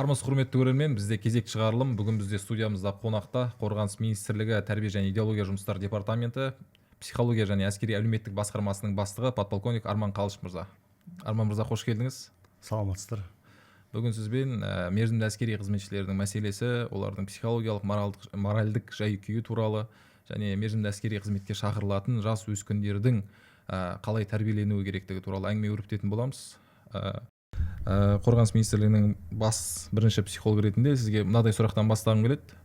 Армысыз, құрметті көрермен! Бізде кезекті шығарылым. Бүгін бізде студиямызда қонақта Қорғаныс министрлігі тәрбие және идеология жұмыстары департаменті психология және әскери әлеуметтік басқармасының бастығы, подполковник Арман Қалыш мырза. Арман мырза, қош келдіңіз! Саламатсыздар! Бүгін сізбен мерзімді әскери қызметшілердің мәселесі, олардың психологиялық, моральдық жай күйі туралы және мерзімді әскери қызметке шақырылатын жас өскіндердің қалай тәрбиеленуі керектігі туралы әңгіме өрбітетін боламыз. Қорғаныс министрлігінің бас бірінші психолог ретінде сізге мынадай сұрақтан бастағым келеді.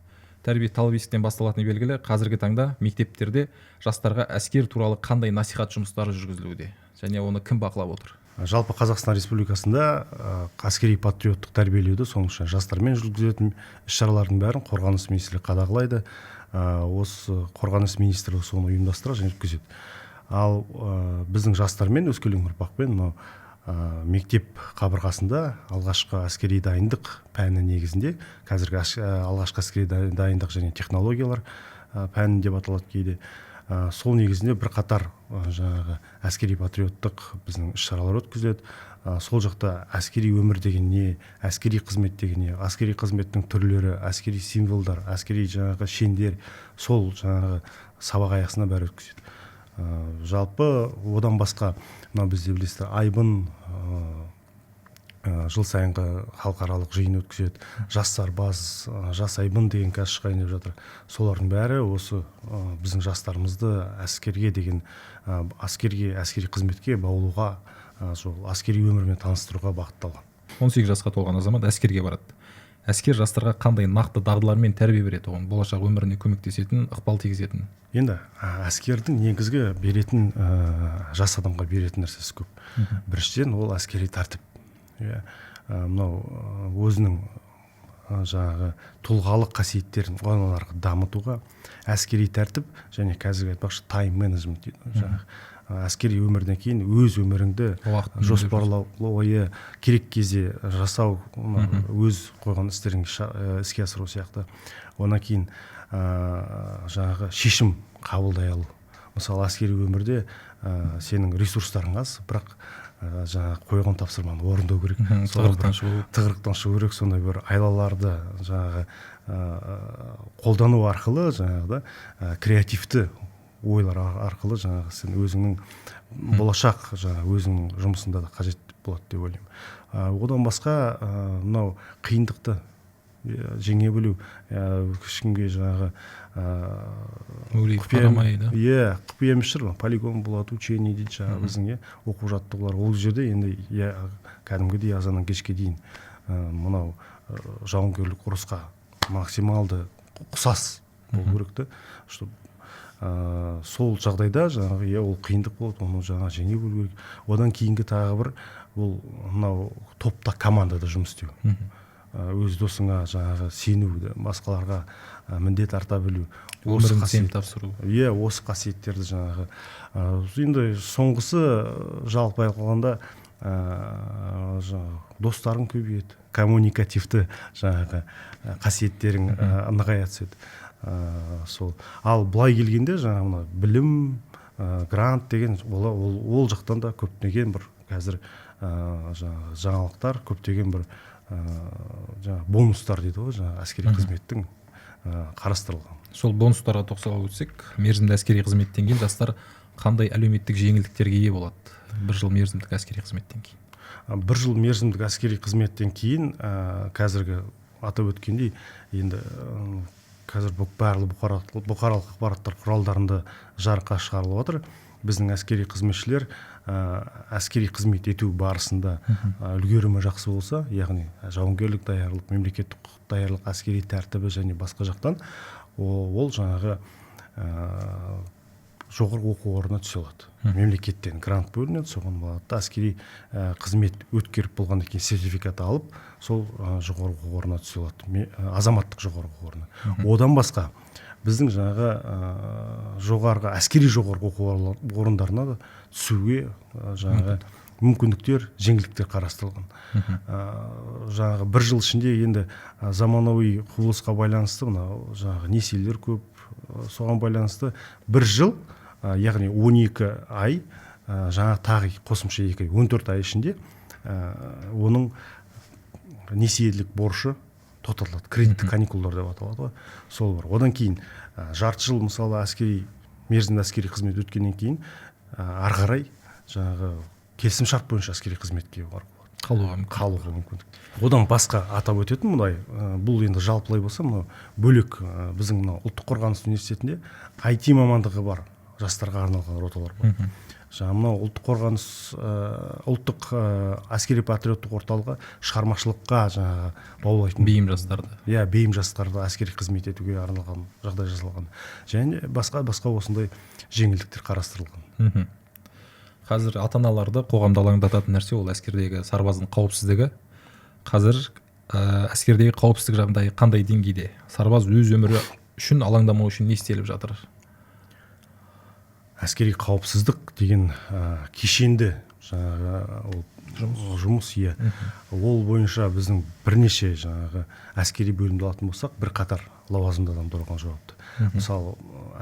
Тәрбие талап есіктен басталатыны белгілі. Қазіргі таңда мектептерде жастарға әскер туралы қандай насихат жұмыстары жүргізілуде және оны кім бақылап отыр? Жалпы, Қазақстан Республикасында әскери патриоттық тәрбиелеуді, соның ішінде жастармен жүргізілетін іс шаралардың бәрін Қорғаныс министрлігі қадағалайды. Осы Қорғаныс министрлігі соны ұйымдастырады және өткізеді. Ал біздің жастармен, өскелең ұрпақпен мынау мектеп қабырғасында алғашқы әскери дайындық пәні негізінде, қазіргі алғашқы әскери дайындық және технологиялар пәні деп аталады кейде, сол негізінде бірқатар жаңағы әскери патриоттық біздің іс шаралар өткізіледі. Сол жақта әскери өмір деген не, әскери қызмет деген не, әскери қызметтің түрлері, әскери символдар, әскери жаңағы шендер, сол жаңағы сабақ аясында бәрі өткізеді. Жалпы, одан басқа мынау бізде, білесіздер, Айбын жыл сайынғы халықаралық жиын өткізеді, «Жас сарбаз», «Жас айбын» деген қазір шығайын деп жатыр. Солардың бәрі осы біздің жастарымызды әскерге деген, әскерге, әскери қызметке баулуға, сол әскери өмірмен таныстыруға бағытталған. 18 жасқа толған азамат әскерге барады. Әскер жастарға қандай нақты дағдылармен тәрбие береді, оған болашақ өміріне көмектесетін, ықпал тигізетін? Енді әскердің негізгі беретін, жас адамға беретін нәрсесі көп. Біріншіден, ол әскери тәртіп, иә. Мынау өзінің жаңағы тұлғалық қасиеттерін одан ары дамытуға әскери тәртіп және қазіргі айтпақшы, тайм менеджмент дейді ғой, жаңағы әскери өмірден кейін өз өміріңді уақытын жоспарлау, ойы керек кезде жасау, мына өз қойған істеріңді іске асыру сияқты. Одан кейін жаңағы шешім қабылдай алу. Мысалы, әскери өмірде сенің ресурстарың аз, бірақ жаңағы қойған тапсырманы орындау керек. Соған бір Тығырықтан шығу. Тығырықтан шығу керек. Сондай бір айлаларды жаңағы қолдану арқылы, жаңағы да креативті ойлар арқылы жаңағы сен өзіңнің болашақ жаңағы өзіңнің жұмысында да қажет болады деп ойлаймын. Одан басқа мынау қиындықты жеңе білу, ешкімге жаңағы мөлиіп құпия қарамай да. Иә, құпия емес шығар, полигон болады, учение дейді жаңағы біздің, иә, оқу жаттығулар. Ол жерде енді, иә, кәдімгідей азаннан кешке дейін мынау жауынгерлік ұрысқа максималды ұқсас болу керек та, чтобы сол жағдайда жаңағы, иә, ол қиындық болады, оны жаңағы жеңе білу керек. Одан кейінгі тағы бір ол мынау топта, командада жұмыс істеу. Өз досыңа жаңағы сену, басқаларға міндет арта білу. Осы өмірін сеніп қасиет тапсыру. Иә, осы қасиеттерді жаңағы енді соңғысы, жалпы алғанда жаңағы достарың көбейеді, коммуникативті жаңағы қасиеттерің нығая түседі. Сол. Ал былай келгенде жаңағы мына білім, грант деген ол жақтан да көптеген бір қазір жаңағы жаңалықтар, көптеген бір жаңағы бонустар дейді ғой, жаңағы әскери қызметтің қарастырылған. Сол бонустарға тоқтала өтсек, мерзімді әскери қызметтен кейін жастар қандай әлеуметтік жеңілдіктерге ие болады бір жыл мерзімдік әскери қызметтен кейін? Бір жыл мерзімдік әскери қызметтен кейін қазіргі атап өткендей, енді қазір бұл барлық бұқаралық ақпараттар құралдарында жарыққа шығарылып жатыр. Біздің әскери қызметшілер әскери қызмет ету барысында үлгерімі жақсы болса, яғни жауынгерлік даярлық, мемлекеттік құқық даярлық, әскери тәртібі және басқа жақтан, ол жаңағы жоғарғы оқу орнына түсе алады. Мемлекеттен грант бөлінеді, соған болады да, әскери қызмет өткеріп болғаннан кейін сертификат алып, сол жоғарғы оқу орнына түсе алады, азаматтық жоғарғы оқу орнына. Одан басқа біздің жаңағы жоғарғы әскери жоғарғы оқу орындарына да түсуге жаңағы мүмкіндіктер, жеңілдіктер қарастырылған. Жаңағы бір жыл ішінде енді заманауи құбылысқа байланысты мынау жаңағы несиелер көп, соған байланысты бір жыл, яғни 12 ай, жаңағы тағы қосымша 2 ай, 14 ай ішінде оның несиелік борышы тоқтатылады, кредиттік каникулдар деп аталады ғой, сол бар. Одан кейін жарты жыл, мысалы, әскери мерзімді әскери қызмет өткеннен кейін ары қарай жаңағы келісімшарт бойынша әскери қызметке баруға болады, қалуға мүмкін. Қалуға мүмкіндік. Одан басқа атап өтетін мындай, бұл енді жалпылай болса, мынау бөлек, біздің мынау Ұлттық қорғаныс университетінде IT мамандығы бар жастарға арналған роталар бар. Жаңа мынау ұлттық қорғаныс, ұлттық әскери патриоттық орталығы шығармашылыққа жаңағы баулайтын бейім жастарды. Иә, бейім жастарды әскери қызмет етуге арналған жағдай жасалған және басқа басқа осындай жеңілдіктер қарастырылған. Қазір ата аналарды қоғамда алаңдататын нәрсе — ол әскердегі сарбаздың қауіпсіздігі. Қазір әскердегі қауіпсіздік жағдайы қандай деңгейде? Сарбаз өз өмірі үшін алаңдамау үшін не істеліп жатыр? Әскери қауіпсіздік деген кешенді жаңағы ол жұмыс, иә. Ол бойынша біздің бірнеше жаңағы әскери бөлімді алатын болсақ, бірқатар лауазымды адамдар оған жауапты. Мысалы,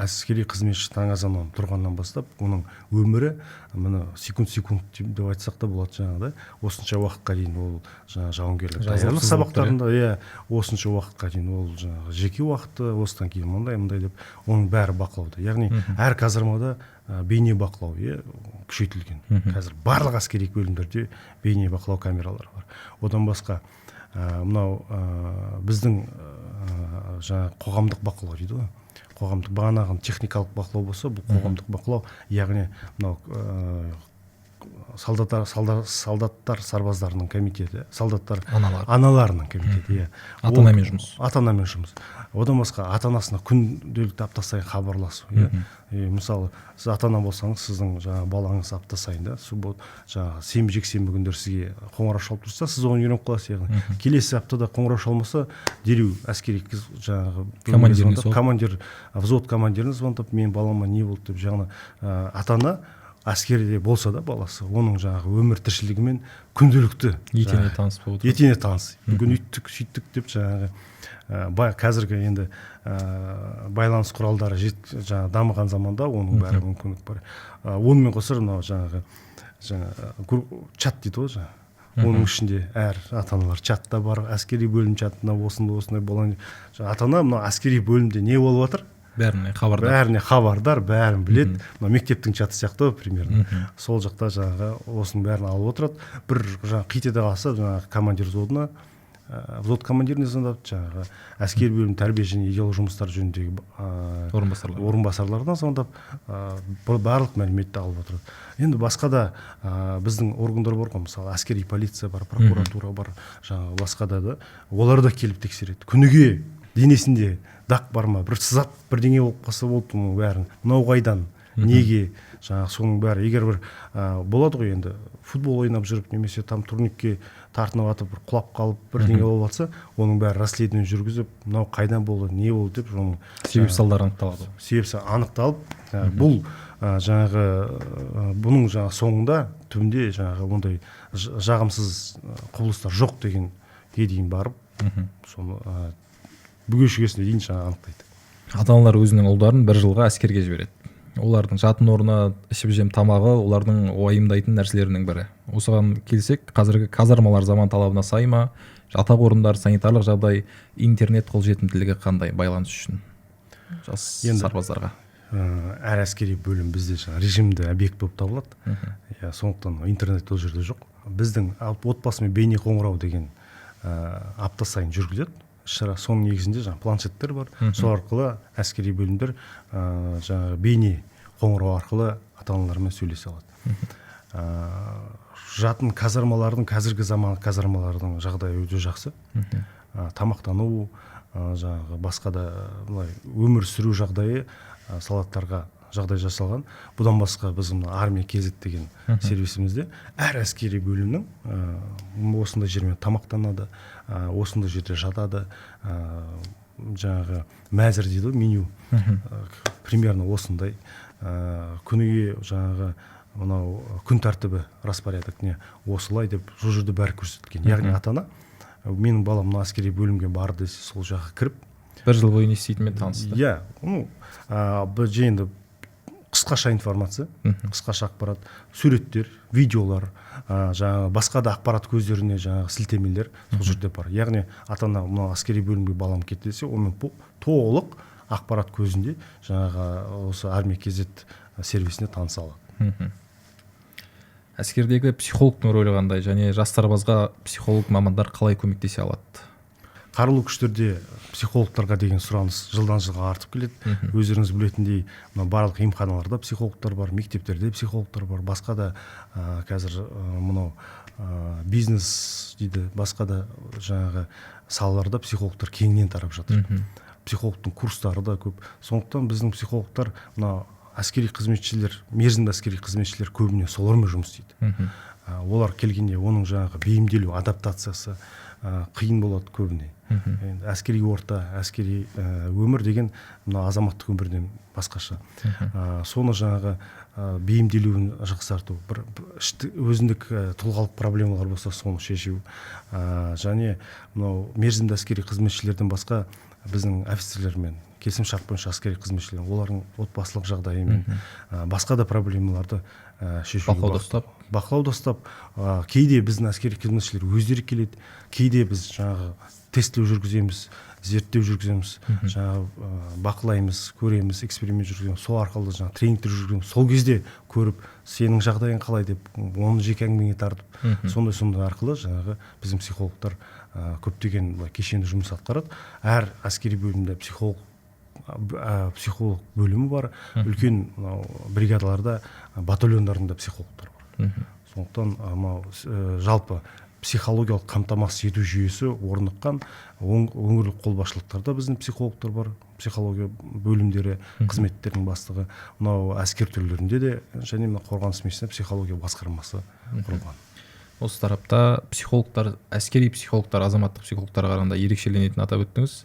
әскери қызметші таң азаннан тұрғаннан бастап оның өмірі, міне, секунд секунд деп айтсақ та болады жаңағыдай, осынша уақытқа дейін ол жаңағы жауынгерлік Жазылып даярлық сызылып тұр, сабақтарында, иә, осынша уақытқа дейін ол жаңағы жеке уақыты, осыдан кейін мындай мындай деп, оның бәрі бақылауда. Яғни әр казармада бейне бақылау, иә, күшейтілген. Қазір барлық әскери бөлімдерде бейне бақылау камералары бар. Одан басқа мынау біздің жаңағы қоғамдық бақылау дейді ғой, қоғамдық, бағанағы техникалық бақылау болса, бұл қоғамдық бақылау, яғни мынау солдаттар сарбаздарының комитеті, солдаттар аналар аналарының комитеті, иә. Ата анамен жұмыс. Ата анамен жұмыс. Одан басқа ата анасына күнделікті апта сайын хабарласу, иә. Мысалы, сіз ата ана болсаңыз, сіздің жаңағы балаңыз апта сайын да суббота, жаңағы сенбі, жексенбі күндері сізге қоңырау шалып тұрса, сіз оған үйреніп қаласыз. Яғни келесі аптада қоңырау шалмаса, дереу әскери жаңағы бөлімге командиріне звондап, соғып. Командир, взвод командиріне звондап, менің балама не болды деп. Жаңағы ата ана әскерде болса да баласы, оның жаңағы өмір тіршілігімен күнделікті етене жаңағы таныс болып отырады. Етене таныс. Бүгін үйттік, сөйттік деп. Жаңағы қазіргі енді байланыс құралдары жаңағы дамыған заманда оның бәрі мүмкіндік бар. Онымен қоса мынау жаңағы чат дейді ғой жаңағы, оның ішінде әр ата аналар чатта бар, әскери бөлім чатында осындай осындай болайын, жаңа ата ана мынау әскери бөлімде не болып жатыр, бәріне хабардар. Бәріне хабардар, бәрін біледі. Мынау мектептің чаты сияқты ғой примерно. Сол жақта жаңағы осының бәрін алып отырады. Бір жаңағы қит ете қалса, жаңағы командир взводына, взвод командиріне звондап, жаңағы әскери бөлім тәрбие және идеология жұмыстары жөніндегі орынбасарлар. Орынбасарларына звондап, барлық мәліметті алып отырады. Енді басқа да біздің органдар бар ғой, мысалы, әскери полиция бар, прокуратура бар, жаңағы басқа да, олар да келіп тексереді. Күніге денесінде дақ бар ма, бір сызат бірдеңе болып қалса болды, оның бәрін мынау қайдан, неге, жаңағы соның бәрі. Егер бір болады ғой енді, футбол ойнап жүріп немесе там турникке тартынып атып, бір құлап қалып, бірдеңе болып жатса, оның бәрі расследование жүргізіп, мынау қайдан болды, не болды деп, оның себеп салдары анықталады. Себеп анықталып, бұл жаңағы бұның жаңағы соңында, түбінде жаңағы ондай жағымсыз құбылыстар жоқ дегенге дейін барып, соны бүге шігесіне дейін жаңағы анықтайды. Ата аналар өзінің ұлдарын бір жылға әскерге жібереді. Олардың жатын орны, ішіп жем тамағы — олардың уайымдайтын нәрселерінің бірі. Осыған келсек, қазіргі казармалар заман талабына сай ма? Жатақ орындар, санитарлық жағдай, интернет қолжетімділігі қандай байланыс үшін жас Енді сарбаздарға? Әр әскери бөлім бізде жаңағы режимді объект болып табылады, иә. Сондықтан интернет ол жерде жоқ. Біздің отбасымен бейне қоңырау деген апта сайын жүргізіледі іс шара. Соның негізінде жаңағы планшеттер бар, сол арқылы әскери бөлімдер жаңағы бейне қоңырау арқылы ата аналармен сөйлесе алады. Жатын казармалардың, қазіргі заман казармалардың жағдайы өте жақсы. Тамақтану, жаңағы басқа да былай өмір сүру жағдайы, солдаттарға жағдай жасалған. Бұдан басқа біздің мына армия kz деген сервисімізде әр әскери бөлімнің осындай жермен тамақтанады, осындай жерде жатады, жаңағы мәзір дейді ғой, меню, примерно осындай, күніге жаңағы мынау күн тәртібі, распорядок не осылай деп, сол жерде бәрі көрсетілген. Яғни ата ана менің балам мына әскери бөлімге барды десе, сол жаққа кіріп бір жыл бойы не істейтінімен танысты. Иә, ну енді қысқаша айтатын болсақ, Қысқаша информация, қысқаша ақпарат, суреттер, видеолар, жаңағы басқа да ақпарат көздеріне жаңағы сілтемелер сол жерде бар. Яғни ата ана мынау әскери бөлімге балам кетті десе, онымен толық ақпарат көзінде жаңағы осы армия kz сервисіне таныса алады. Әскердегі психологтың рөлі қандай және жас сарбазға психолог мамандар қалай көмектесе алады? Қарулы күштерде психологтарға деген сұраныс жылдан жылға артып келеді. Өздеріңіз білетіндей, мына барлық емханаларда психологтар бар, мектептерде психологтар бар, басқа да қазір мынау бизнес дейді, басқа да жаңағы салаларда психологтар кеңінен тарап жатыр. Психологтың курстары да көп. Сондықтан біздің психологтар, мына әскери қызметшілер, мерзімді әскери қызметшілер көбіне солармен жұмыс істейді. Олар келгенде оның жаңағы бейімделу, адаптациясы қиын болады көбіне. Енді әскери орта, әскери өмір деген мына азаматтық өмірден басқаша. Соны жаңағы бейімделуін жақсарту, бір өзіндік тұлғалық проблемалар болса, соны шешу, және мынау мерзімді әскери қызметшілерден басқа біздің офицерлермен, келісімшарт бойынша әскери қызметшілер, олардың отбасылық жағдайымен, басқа да проблемаларды шешуге Бақылауда ұстап. Бақылауда ұстап, кейде біздің әскери қызметшілер өздері келеді, кейде біз жаңағы тестілеу жүргіземіз, зерттеу жүргіземіз, жаңағы бақылаймыз, көреміз, эксперимент жүргіземіз. Сол арқылы жаңағы тренингтер жүргіземіз. Сол кезде көріп, сенің жағдайың қалай деп, оны жеке әңгімеге тартып, сондай сондай арқылы жаңағы біздің психологтар көптеген былай кешенді жұмыс атқарады. Әр әскери бөлімде психолог бөлімі бар, үлкен мынау бригадаларда, батальондарында психологтар бар. Сондықтан мынау жалпы психологиялық қамтамасыз ету жүйесі орныққан. Өңірлік қолбасшылықтарда біздің психологтар бар, психология бөлімдері қызметтерінің бастығы, мынау әскер түрлерінде де және мына Қорғаныс министрлігінде психология басқармасы құрылған. Осы тарапта психологтар, әскери психологтар азаматтық психологтарға қарағанда ерекшеленетінін атап өттіңіз.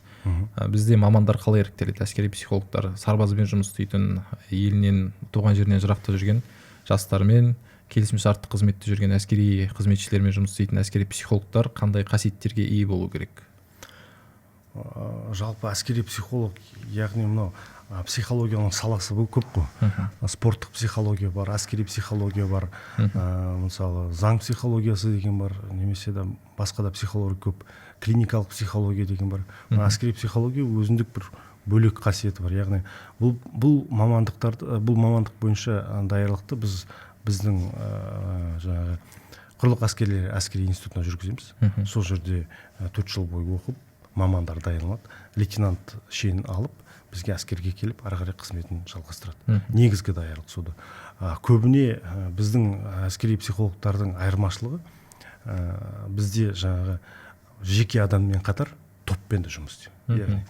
Бізде мамандар қалай іріктеледі? Әскери психологтар сарбазбен жұмыс істейтін, елінен, туған жерінен жырақта жүрген жастармен, келісімшартты қызметте жүрген әскери қызметшілермен жұмыс істейтін әскери психологтар қандай қасиеттерге ие болу керек? Жалпы әскери психолог, яғни мынау психологияның саласы бұл көп қой. Спорттық психология бар, әскери психология бар, мысалы, заң психологиясы деген бар, немесе де басқа да психология көп, клиникалық психология деген бар. Мына әскери психология өзіндік бір бөлек қасиеті бар. Яғни бұл мамандықтарды, бұл мамандық бойынша даярлықты біз біздің жаңағы құрлық әскерлері әскери институтына жүргіземіз. Сол жерде 4 жыл бойы оқып, мамандар даярланады, лейтенант шенін алып, бізге әскерге келіп, ары қарай қызметін жалғастырады. Негізгі даярлық сода. Көбіне біздің әскери психологтардың айырмашылығы, бізде жаңағы жеке адаммен қатар топпен де жұмыс істеу. Яғни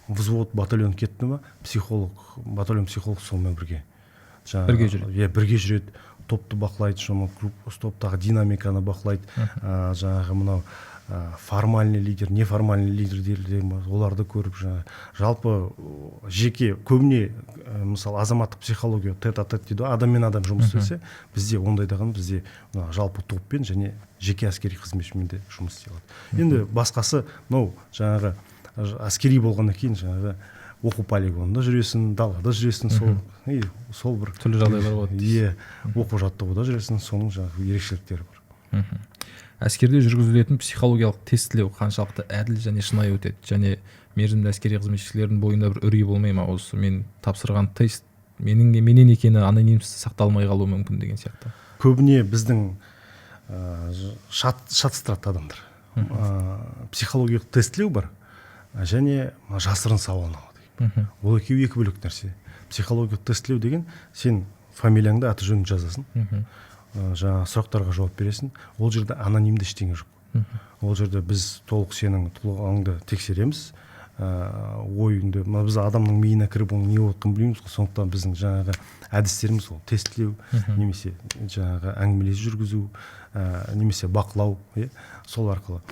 взвод, батальон кетті ма, психолог, батальон психолог сонымен бірге жаңағы, Бірге жүреді. Иә, бірге жүреді, топты бақылайды, соны топтағы динамиканы бақылайды. Жаңағы мынау формальный лидер, неформальный лидер деген бар, оларды көріп, жаңағы жалпы жеке көбіне мысалы, азаматтық психология тет-а-тет дейді ғой, адаммен адам жұмыс істесе, бізде ондайдаған, бізде мына жалпы топпен және жеке әскери қызметшімен де жұмыс істей алады. Енді басқасы мынау жаңағы әскери болғаннан кейін жаңағы оқу полигонында жүресің, далада жүресің, сол и сол бір Түрлі жағдайлар болады дейсіз. Иә, оқу жаттығуда жүресің, соның жаңағы ерекшеліктері бар. Әскерде жүргізілетін психологиялық тестілеу қаншалықты әділ және шынайы өтеді және мерзімді әскери қызметшілердің бойында бір үрей болмай ма, осы мен тапсырған тест менің менен екені анонимсіз сақталмай қалуы мүмкін деген сияқты? Көбіне біздің шатыстырады адамдар. Психологиялық тестілеу бар және жасырын сауалнама деген. Ол екеуі екі бөлек нәрсе. Психологиялық тестілеу деген сен фамилияңды, аты жөніңді жазасың, жаңағы сұрақтарға жауап бересің. Ол жерде анонимді ештеңе жоқ. Ол жерде біз толық сенің тұлғаңды тексереміз, ойыңды. Мына біз адамның миына кіріп, оның не болып жатқанын білмейміз ғой. Сондықтан біздің жаңағы әдістеріміз ол тестілеу немесе жаңағы әңгімелесу жүргізу, немесе бақылау, иә, сол арқылы.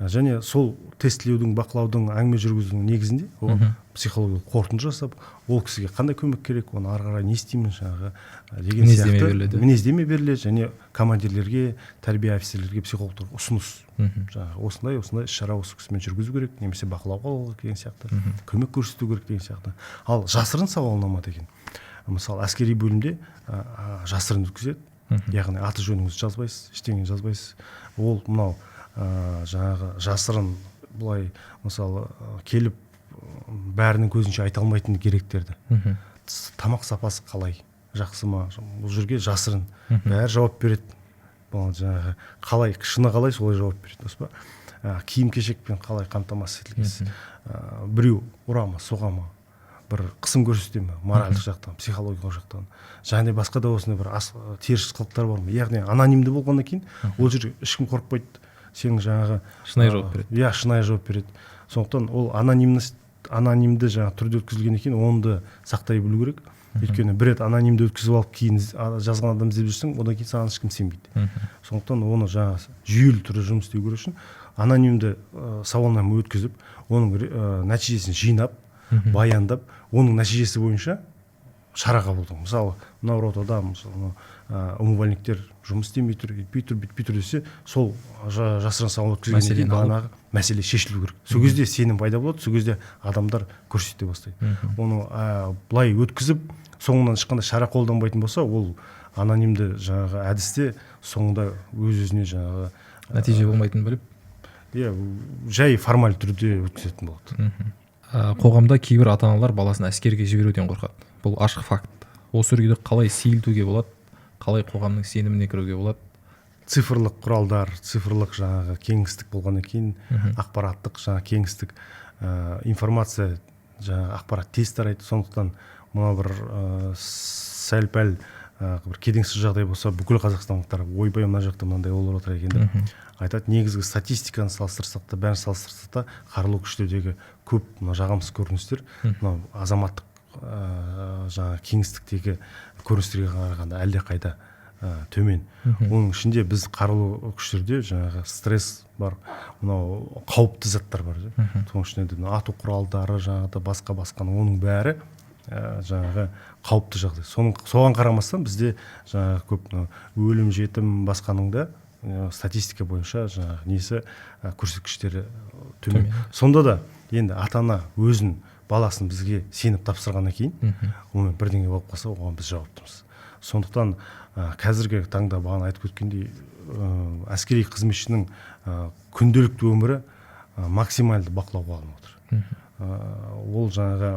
Және сол тестілеудің, бақылаудың, әңгіме жүргізудің негізінде оған психологиялық қорытынды жасап, ол кісіге қандай көмек керек, оны ары қарай не істейміз жаңағы деген Мінездеме сияқты беріледі. Мінездеме беріледі және командирлерге, тәрбие офицерлерге, психологтарға ұсыныс, жаңағы осындай осындай іс шара осы кісімен жүргізу керек немесе бақылауға алу керек деген сияқты, көмек көрсету керек деген сияқты. Ал жасырын сауалнама деген Мысалы, әскери бөлімде жасырын өткізеді, яғни аты жөніңізді жазбайсыз, ештеңе жазбайсыз. Ол мынау жаңағы жасырын былай, мысалы, келіп бәрінің көзінше айта алмайтын керектерді. Тамақ сапасы қалай, жақсы ма, бұл жерге жасырын бәрі жауап береді. Бұл жаңағы қалай, шыны қалай, солай жауап береді, дұрыс па? Киім кешекпен қалай қамтамасыз етілгенсіз, біреу ұра ма, соға ма, бір қысым көрсете ме, моральдық жақтан, психологиялық жақтан және басқа да осындай бір теріс қылықтар бар ма? Яғни анонимді болғаннан кейін ол жерге ешкім қорықпайды, сенің жаңағы шынайы жауап береді. Иә, шынайы жауап береді. Сондықтан ол анонимность, анонимді жаңағы түрде өткізілгеннен кейін оны да сақтай білу керек. Өйткені бір рет анонимді өткізіп алып, кейін жазған адам іздеп жүрсең, одан кейін саған ешкім сенбейді. Сондықтан оны жаңағы жүйелі түрде жұмыс істеу керек үшін анонимді сауалнама өткізіп, оның нәтижесін жинап, баяндап, оның нәтижесі бойынша шара қабылдау. Мысалы, мынау ротада, мысалы, умывальниктер жұмыс істемей тұр, өйтпей тұр, бүйтпей тұр десе, сол жасырын сауал өткізгеннен кейін бағанағы мәселе шешілу керек. Сол кезде сенім пайда болады, сол кезде адамдар көрсете бастайды. Оны былай өткізіп, соңынан ешқандай шара қолданбайтын болса, ол анонимді жаңағы әдісте соңында өз өзіне жаңағы нәтиже болмайтынын біліп, иә, жай формаль түрде өткізетін болады. Қоғамда кейбір ата аналар баласын әскерге жіберуден қорқады, бұл ашық факт. Осы үрейді қалай сейілтуге болады, қалай қоғамның сеніміне кіруге болады? Цифрлық құралдар, цифрлық жаңағы кеңістік болғаннан кейін, ақпараттық жаңағы кеңістік, информация, жаңағы ақпарат тез тарайды. Сондықтан мына бір сәл пәл бір келеңсіз жағдай болса, бүкіл қазақстандықтар: «Ойбай, мына жақта мынандай болып отыр екен», – деп айтады. Негізгі статистиканы салыстырсақ та, бәрін салыстырсақ та, қарулы күштердегі көп мына жағымсыз көріністер мынау азаматтық жаңағы кеңістіктегі көріністерге қарағанда әлдеқайда төмен. Оның ішінде біз қарулы күштерде жаңағы стресс бар, мынау қауіпті заттар бар, соның ішінде ату құралдары, жаңағыда басқа басқаның, оның бәрі жаңағы қауіпті жағдай. Соның соған қарамастан бізде жаңағы көп мынау өлім жетім басқаның да статистика бойынша жаңағы несі, көрсеткіштері төмен. Сонда да енді ата ана өзін баласын бізге сеніп тапсырғаннан кейін, онымен бірдеңе болып қалса, оған біз жауаптымыз. Сондықтан қазіргі таңда бағана айтып өткендей, әскери қызметшінің күнделікті өмірі максималды бақылауға алынып отыр. Ол жаңағы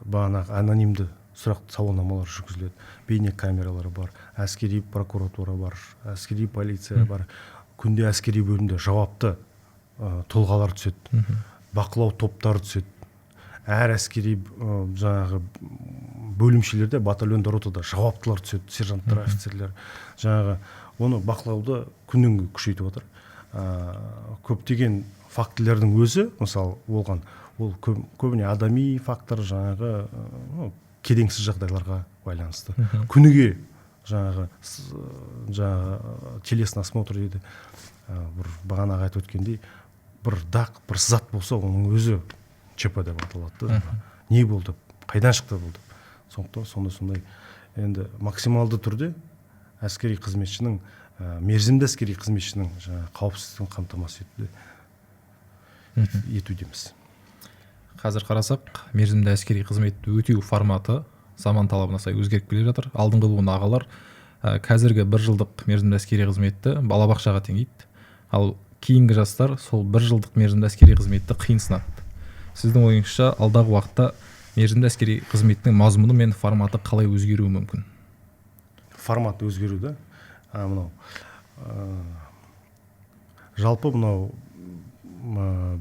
бағанағы анонимді сұрақ сауалнамалар жүргізіледі, бейнекамералар бар, әскери прокуратура бар, әскери полиция бар. Күнде әскери бөлімде жауапты тұлғалар түседі, бақылау топтары түседі. Әр әскери жаңағы бөлімшелерде, батальонда, ротада жауаптылар түседі, сержанттар, офицерлер. Жаңағы оны бақылауды күннен күнге күшейтіп отыр. Көптеген фактілердің өзі, мысалы, болған, ол көбіне адами фактор, жаңағы келеңсіз жағдайларға байланысты. Күніге жаңағы жаңағы телесный осмотр дейді, бір бағанағы айтып өткендей, бір дақ, бір сызат болса, оның өзі ЧП деп аталады да, не болды, қайдан шықты бұл деп. Сондықтан сондай енді максималды түрде әскери қызметшінің, мерзімді әскери қызметшінің жаңағы қауіпсіздігін қамтамасыз етудеміз. Қазір қарасақ, мерзімді әскери қызметті өтеу форматы заман талабына сай өзгеріп келе жатыр. Алдыңғы буын ағалар қазіргі бір жылдық мерзімді әскери қызметті балабақшаға теңейді, ал кейінгі жастар сол бір жылдық мерзімді әскери қызметті қиынсынады. Сіздің ойыңызша, алдағы уақытта мерзімді әскери қызметтің мазмұны мен форматы қалай өзгеруі мүмкін? Формат өзгеру да, мынау жалпы мынау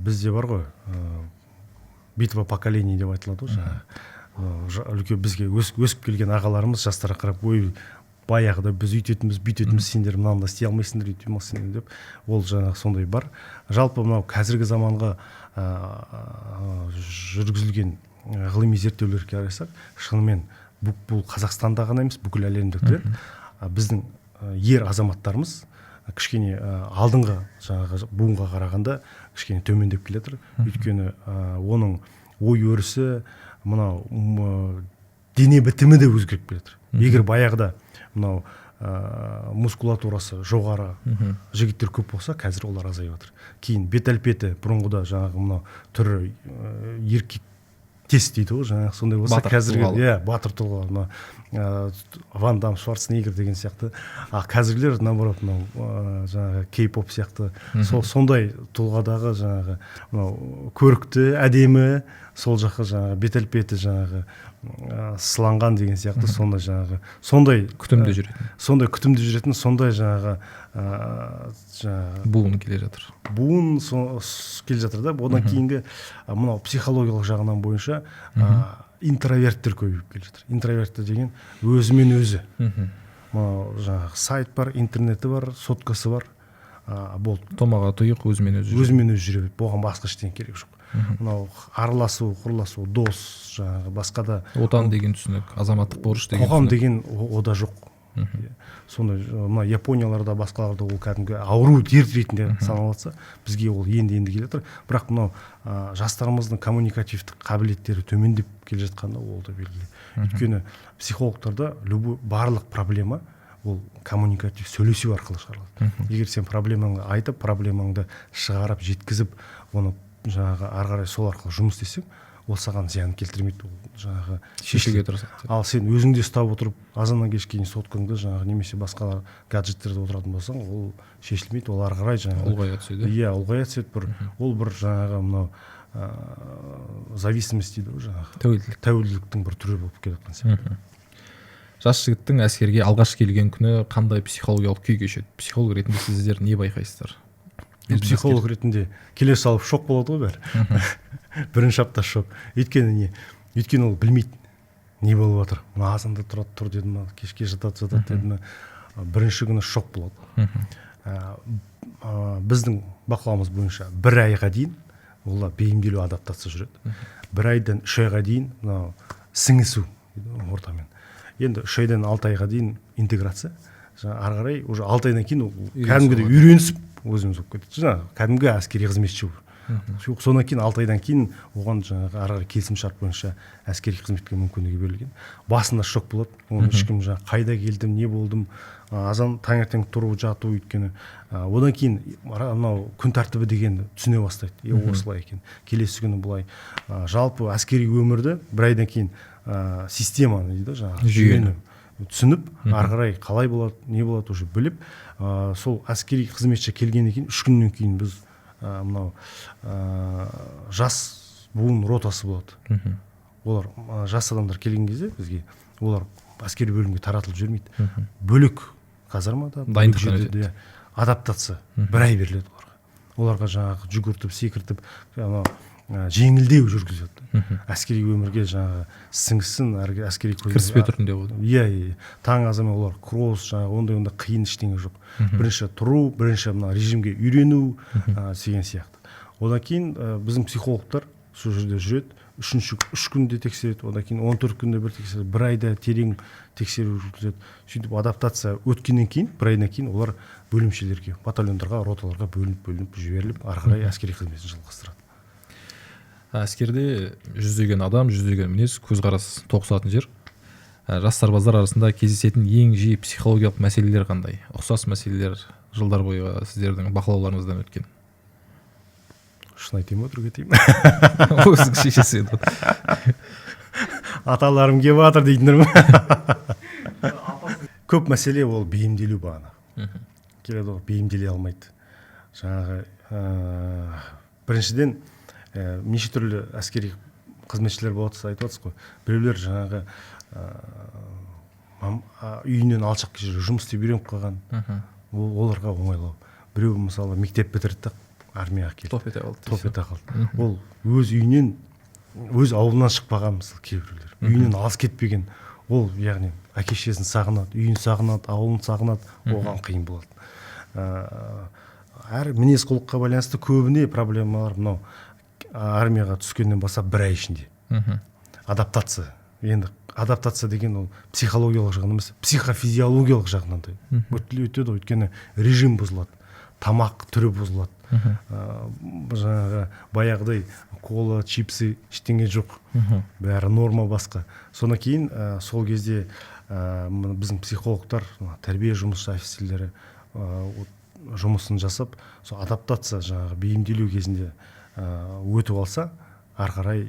бізде бар ғой, битва поколений деп айтылады ғой. Жаңағы үлкен бізге өсіп келген ағаларымыз жастарға қарап: «Ой, баяғыда біз өйтетінбіз, бүйтетінбіз, сендер мынаны да істей алмайсыңдар, өйте алмайсыңдар», – деп. Ол жаңағы сондай бар. Жалпы мынау қазіргі заманға жүргізілген ғылыми зерттеулерге қарасақ, шынымен бұл Қазақстанда ғана емес, бүкіл әлемдік тренд. Біздің ер азаматтарымыз кішкене алдыңғы жаңағы буынға қарағанда кішкене төмендеп келе жатыр. Өйткені оның ой өрісі, мынау дене бітімі де өзгеріп келе жатыр. Егер баяғыда мынау мускулатурасы жоғары жігіттер көп болса, қазір олар азайып жатыр. Кейін бет әлпеті бұрынғыда жаңағы мынау түрі еркек Тест дейді ғой жаңағы, сондай болса қазіргі, иә, батыр тұлға, мына Ван Дам, Шварценеггер деген сияқты. А қазіргілер наоборот мынау жаңағы кей-поп сияқты, сол сондай тұлғадағы жаңағы мынау көрікті, әдемі, сол жаққа жаңағы бет әлпеті жаңағы сыланған деген сияқты, сондай жаңағы сондай күтімде жүретін, сондай күтімде жүретін, сондай жаңағы жаңағы буын келе жатыр. Буын келе жатыр да. Одан кейінгі мынау психологиялық жағынан бойынша интроверттер көбейіп келе жатыр. Интроверттер деген өзімен өзі. Мынау жаңағы сайт бар, интернеті бар, соткасы бар, болды. Томаға тұйық, өзімен өзі. Өзімен өзі жүре береді, оған басқа ештеңе керек жоқ. Мынау араласу, құраласу, дос, жаңағы басқа да отан деген түсінік, азаматтық борыш деген қоғам деген ода жоқ. Сондай мына Японияларда, басқаларда ол кәдімгі ауру, дерт ретінде саналады, бізге ол енді келе жатыр. Бірақ мынау жастарымыздың коммуникативтік қабілеттері төмендеп келе жатқаны ол да белгілі. Өйткені психологтарда любой барлық проблема ол коммуникатив сөйлесу арқылы шығарылады. Егер сен проблемаңды айтып, проблемаңды шығарып, жеткізіп, оны жаңағы ары қарай сол арқылы жұмыс істесең, ол саған зиян келтірмейді, ол жаңағы шешуге тырысады. Ал сен өзіңде ұстап отырып, азаннан кешке дейін соткаңды жаңағы немесе басқа гаджеттерде отыратын болсаң, ол шешілмейді, ол ары қарай жаңағы ұлғая түседі. Иә, ұлғая түседі. Бір ол бір жаңағы мынау зависимость дейді ғой, жаңағы тәуелділік, тәуелділіктің бір түрі болып келе жатқан сияқты. Жас жігіттің әскерге алғаш келген күні қандай психологиялық күй кешеді? Психолог ретінде сіздер не байқайсыздар? Психолог ретінде келе салып шок болады ғой бәрі. Бірінші апта шок. Өйткені не? Өйткені ол білмейді не болып жатыр. Мына азанда тұрады, тұр деді ма, кешке жатады, жатады деді ма. Бірінші күні шок болады. Біздің бақылауымыз бойынша бір айға дейін олар бейімделу, адаптация жүреді. Бір айдан 3 айға дейін мынау сіңісу ортамен. Енді 3 айдан 6 айға дейін интеграция. Жаңа ары қарай уже 6 айдан кейін кәдімгідей үйренісіп өзіміз болып кетеді. Жаңағы кәдімгі әскери қызметші. Содан кейін 6 айдан кейін оған жаңағы ары қарай келісімшарт бойынша әскери қызметке мүмкіндігі берілген. Басында шок болады. Оны ешкім жаңағы қайда келдім, не болдым, азан таңертең тұру, жату, өйткені одан кейін мынау күн тәртібі дегенді түсіне бастайды. Осылай екен. Келесі күні былай. Жалпы әскери өмірді бір айдан кейін системаны дейді жаңағы жүйені түсініп, ары қарай қалай болады, не болады уже біліп, сол әскери қызметші келгеннен кейін 3 күннен кейін біз мынау жас буын ротасы болады. Олар жас адамдар келген кезде бізге олар әскери бөлімге таратылып жібермейді. Бөлек казармада, бөлек жерде адаптация бір ай беріледі оларға. Оларға жаңағы жүгіртіп, секіртіп, анау жеңілдеу жүргізеді. Әскери өмірге жаңағы сіңсін, әскери кіріспе түрінде болады. Иә. Таң азанмен олар кросс, жаңағы ондай қиын ештеңе жоқ. Бірінші тұру, бірінші мына режимге үйрену деген сияқты. Одан кейін біздің психологтар сол жерде жүреді. 3 күнде тексереді, одан кейін 14 күнде бір тексереді, бір айда терең тексеру жүргізеді. Сөйтіп адаптация өткеннен кейін, бір айдан кейін олар бөлімшелерге, батальондарға, роталарға бөлініп жіберіліп, ары қарай әскери қызметін жалғастырады. Әскерде жүздеген адам, жүздеген мінез, көзқарас тоғысатын жер. Жас сарбаздар арасында кездесетін ең жиі психологиялық мәселелер қандай? Ұқсас мәселелер жылдар бойы сіздердің бақылауларыңыздан өткен. Шын айтайын ба, өтірік айтайын ба? Өзің шешесі еді. Аталарым келіп жатыр дейтіндер ме? Көп мәселе ол бейімделу бағана. Келеді ғой, бейімделе алмайды. Жаңағы біріншіден неше түрлі әскери қызметшілер болады, сіз айтып отырсыз ғой. Біреулер жаңағы үйінен алшақ жерде жұмыс істеп үйреніп қалған, оларға оңайлау. Біреу мысалы мектеп бітірді, армияға келді, топ ете қалды. Топ ете қалды. Ол өз үйінен, өз ауылынан шықпаған мысалы кейбіреулер. Үйінен алыс кетпеген. Ол яғни әке шешесін сағынады, үйін сағынады, ауылын сағынады, оған қиын болады. Әр мінез құлыққа байланысты көбіне проблемалар мынау армияға түскеннен бастап бір ай ішінде. Адаптация. Енді адаптация деген ол психологиялық жағынан емес, психофизиологиялық жағынан да өтеді ғой. Өйткені режим бұзылады, тамақ түрі бұзылады. Жаңағы баяғыдай кола, чипсы ештеңе жоқ. Бәрі норма басқа. Содан кейін сол кезде біздің психологтар, тәрбие жұмысшы офицерлері жұмысын жасап, сол адаптация жаңағы бейімделу кезінде өтіп алса, ары қарай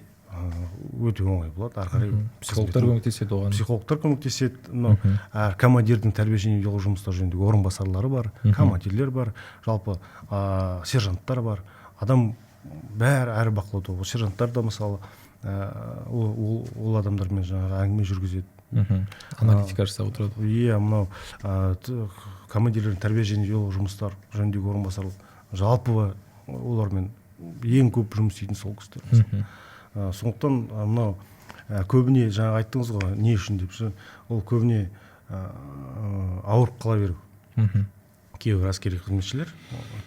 өте оңай болады. Ары қарай психологтар көмектеседі оған. Психологтар көмектеседі. Мынау әр командирдің тәрбие және идеологиялық жұмыстар жөніндегі орынбасарлары бар, командирлер бар, жалпы сержанттар бар. Адам бәрі әр бақылауда. Ол сержанттар да мысалы ол адамдармен жаңағы әңгіме жүргізеді. Аналитика жасап отырады. Иә, мынау командирлердің тәрбие және идеологиялық жұмыстар жөніндегі орынбасарлар, жалпы олармен ең көп жұмыс істейтін сол кісілер. Сондықтан мынау көбіне жаңа айттыңыз ғой, не үшін деп, ол көбіне ауырып қала беру. Кейбір әскери қызметшілер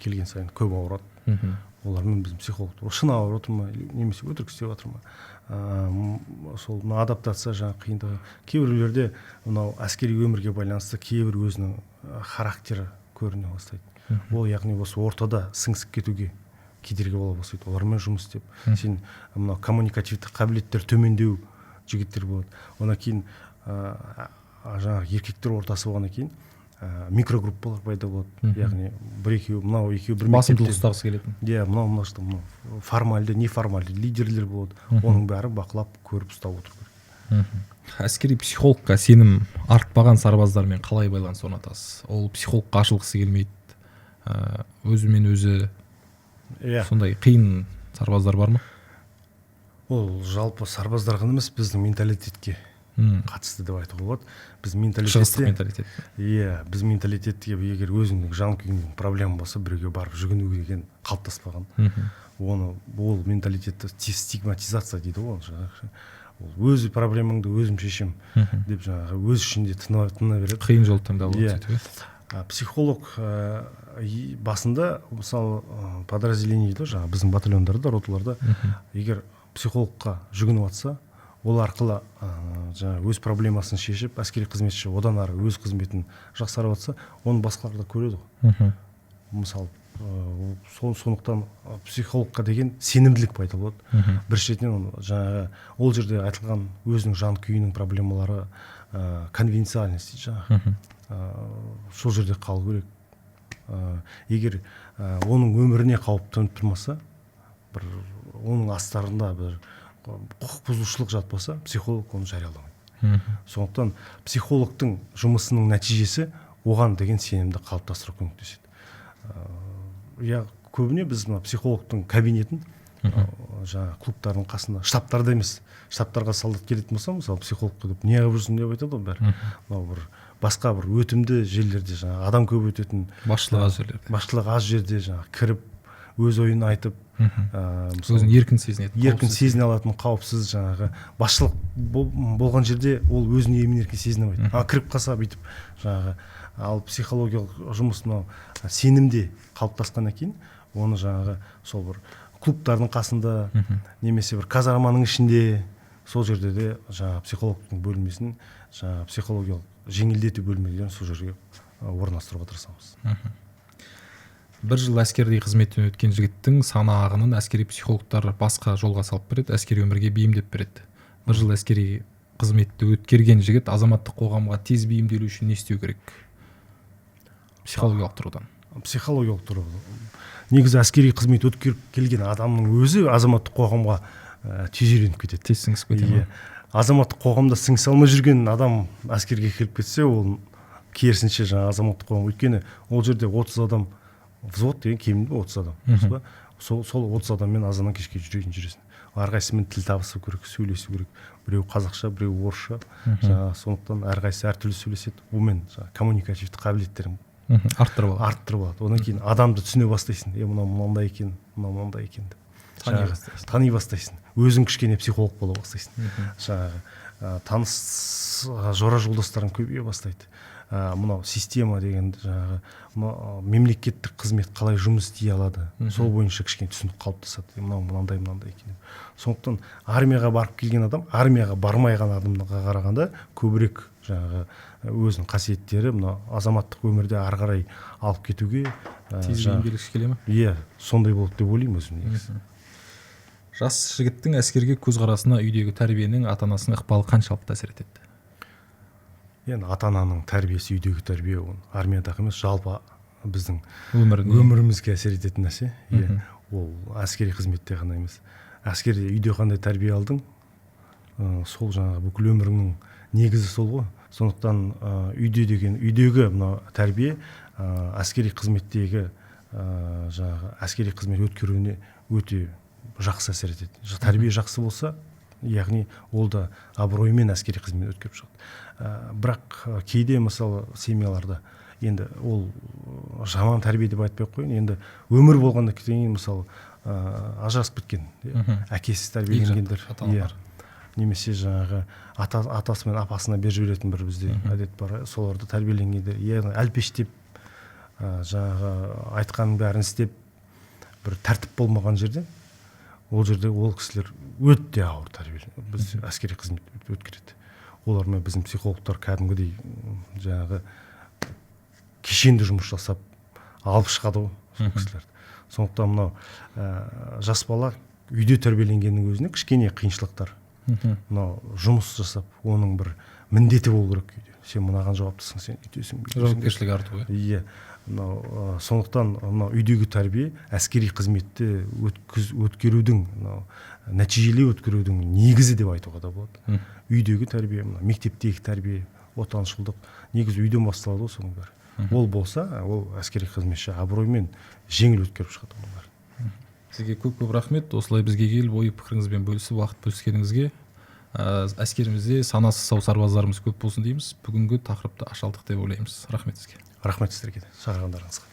келген сайын көп ауырады. Олармен біздің психологтар шын ауырып отыр ма немесе өтірік істеп жатыр ма, сол мына адаптация жаңағы қиындығы. Кейбіреулерде мынау әскери өмірге байланысты кейбір өзінің характері көріне бастайды. Ол яғни осы ортада сіңісіп кетуге кедергі бола бастайды. Олармен жұмыс істеп, сен мынау коммуникативті қабілеттер төмендеу жігіттер болады. Одан кейін жаңағы еркектер ортасы болғаннан кейін микрогруппалар пайда болады. Яғни бір екеуі, мынау екеуі бір басымдылық ұстағысы келетін. Иә, мынау мынау формальды, неформальды лидерлер болады. Оның бәрін бақылап, көріп, ұстап отыру керек. Әскери психологқа сенім артпаған сарбаздармен қалай байланыс орнатасыз? Ол психологқа ашылғысы келмейді, өзімен өзі. Иә. Сондай қиын сарбаздар бар ма? Ол жалпы сарбаздар ғана емес, біздің менталитетке қатысты деп айтуға болады. Біз менталитетте, шығыстық менталитет. Иә, біз менталитетте егер өзіңнің жан күйіңнің проблема болса, біреуге барып жүгіну деген қалыптаспаған. Оны ол менталитетті стигматизация дейді ғой, жаңағы. Ол өз проблемаңды өзім шешем деп жаңағы өз ішінде тына береді. Қиын жол таңдап алады сөйтіп. Психолог басында мысалы подразделение дейді ғой, жаңағы біздің батальондарда, роталарда егер психологқа жүгініп жатса, ол арқылы жаңағы өз проблемасын шешіп, әскери қызметші одан ары өз қызметін жақсарып жатса, оны басқалар да көреді ғой. Мысалы, сондықтан психологқа деген сенімділік пайда болады. Бір шетінен жаңағы ол жерде айтылған өзінің жан күйінің проблемалары, конфиденциальность дейді жаңағы. Сол жерде қалу керек. Егер оның өміріне қауіп төніп тұрмаса, бір оның астарында бір құқық бұзушылық жатпаса, психолог оны жарияламайды. Сондықтан психологтың жұмысының нәтижесі оған деген сенімді қалыптастыру көмектеседі. Иә, көбіне біз мына психологтың кабинетін жаңағы клубтардың қасында, штабтарда емес, штабтарға солдат келетін болса, мысалы, психологқа деп не қылып жүрсің деп айтады ғой бәрі. Мынау бір басқа бір өтімді жерлерде, жаңағы адам көп өтетін, басшылық аз жерлерде, басшылық аз жерде жаңағы кіріп өз ойын айтып, өзін еркін сезінетін, еркін сезіне алатын, қауіпсіз жаңағы басшылық болған жерде ол өзін емін еркін сезіне алмайды. А кіріп қалса бүйтіп жаңағы. Ал психологиялық жұмыс мынау сенімде қалыптасқаннан кейін оны жаңағы сол бір клубтардың қасында немесе бір казарманың ішінде, сол жерде де жаңағы психологтың бөлмесін, жаңағы психологиялық жеңілдету бөлмелерін сол жерге орналастыруға тырысамыз. Бір жыл әскери қызметтен өткен жігіттің сана ағынын әскери психологтар басқа жолға салып береді, әскери өмірге бейімдеп береді. Бір жыл әскери қызметті өткерген жігіт азаматтық қоғамға тез бейімделу үшін не істеу керек? Психологиялық тұрғыдан. Психологиялық тұрғыдан. Негізі әскери қызмет өткеріп келген адамның өзі азаматтық қоғамға тез үйреніп кетеді. Тез сіңісіп кетеді. Азаматтық қоғамда сіңісе алмай жүрген адам әскерге келіп кетсе, ол керісінше жаңағы азаматтық қоғам, өйткені ол жерде 30 адам, взвод деген кемінде 30 адам, дұрыс па? Сол 30 адаммен азаннан кешке жүресің. Әрқайсысымен тіл табысу керек, сөйлесу керек. Біреу қазақша, біреу орысша. Жаңағы сондықтан әрқайсысы әртүрлі сөйлеседі. Онымен жаңағы коммуникативті қабілеттерін арттырып алады. Арттырып алады. Одан кейін адамды түсіне бастайсың. Мынау мынандай екен, мынау мынандай екен деп. Тани бастайсың. Өзің кішкене психолог бола бастайсың. Жаңағы таныс жора жолдастарың көбейе бастайды. Мынау система деген жаңағы мемлекеттік қызмет қалай жұмыс істей алады, сол бойынша кішкене түсінік қалыптасады. Мынау мынандай мынандай екен. Сондықтан армияға барып келген адам армияға бармаған адамға қарағанда көбірек жаңағы өзінің қасиеттері мына азаматтық өмірде ары қарай алып кетуге тез бейімделгісі келе ме? Иә, сондай болды деп ойлаймын өзім негізі. Жас жігіттің әскерге көзқарасына үйдегі тәрбиенің, ата-анасының ықпалы қаншалықты әсер етеді? Енді ата-ананың тәрбиесі, үйдегі тәрбие, ол армиядағы емес, жалпы біздің өмірімізге әсер ететін нәрсе. Иә, ол әскери қызметте ғана емес. Әскерде үйде қандай тәрбие алдың, сол жаңағы бүкіл өміріңнің негізі сол ғой. Сондықтан үйде деген, үйдегі мынау тәрбие әскери қызметтегі, жаңағы әскери қызмет өткеруіне өте жақсы әсер етеді. Тәрбие жақсы болса, яғни ол да абыроймен әскери қызмет өткеріп шығады. Бірақ кейде, мысалы, семьяларда енді ол жаман тәрбие деп айтпай ақ қояйын, енді өмір болғаннан кейін, мысалы, ажырасып кеткен, әкесіз тәрбиеленгендер, иә, немесе жаңағы атасы мен апасына беріп жіберетін бір бізде әдет бар, соларды тәрбиеленгендер, яғни әлпештеп, жаңағы айтқанның бәрін істеп, бір тәртіп болмаған жерде, ол жерде ол кісілер өте ауыр тәрбие, біз әскери қызмет өткереді. Олармен біздің психологтар кәдімгідей жаңағы кешенді жұмыс жасап алып шығады ғой сол кісілерді. Сондықтан мынау жас бала үйде тәрбиеленгеннің өзіне кішкене қиыншылықтар, мынау жұмыс жасап, оның бір міндеті болу керек үйде: сен мынаған жауаптысың, сен өйтесің, бүйтесің. Жауапкершілік арту, иә. Иә, мынау сондықтан мынау үйдегі тәрбие әскери қызметті өткерудің, мынау нәтижелі өткерудің негізі деп айтуға да болады. Үйдегі тәрбие, мына мектептегі тәрбие, отаншылдық негізі үйден басталады ғой соның бәрі. Ол болса, ол әскери қызметші абыроймен жеңіл өткеріп шығады оның бәрін. Сізге көп көп рахмет, осылай бізге келіп, ой пікіріңізбен бөлісіп, уақыт бөліскеніңізге. Әскерімізде санасы сау сарбаздарымыз көп болсын дейміз. Бүгінгі тақырыпты аша алдық деп ойлаймыз. Рахмет сізге. Рахмет сіздерге де шақырғандарыңызға.